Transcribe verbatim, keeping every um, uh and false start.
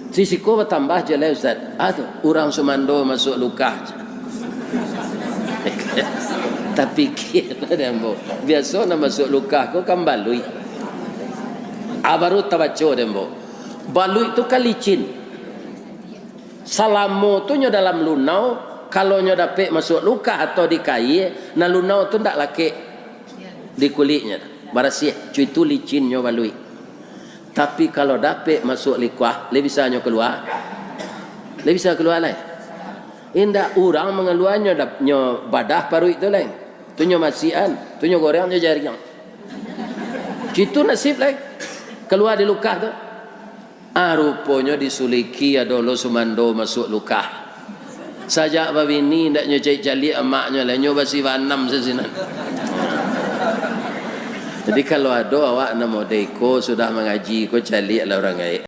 Sisiko batambah je lai, Ustaz. Ah tu, urang sumando masuak lukah. Tapikia lah dek ambo. Biaso nan masuak lukah ko kan baluik. Ah, baru tabaco dek ambo. Baluik tu kan licin. Salamo tu nyo dalam lunau, kalau nyo dapek masuak lukah atau di kaia, nan lunau tu ndak lakek di kuliknyo. Barasiah, cuitu licinnyo baluik. Tapi kalau dapek masuak lukah, lai bisa nyo kalua? Lai bisa kalua lai? Indak, urang mangaluanyo dap-, nyo badah paruik tu lai. Tu nyo masiakan, tu nyo goreng, nyo jariang. Cuitu nasib lai. Kalua di lukah tu. Ah, ruponyo disuliki ado lo sumando masuak lukah. Sajak babini, indak nyo caliak-caliak amaknyo lai, nyo basibanam sasinan. Jadi, kalau ado awak nan model iko, sudah mangaji ko, caliaklah urang gaek.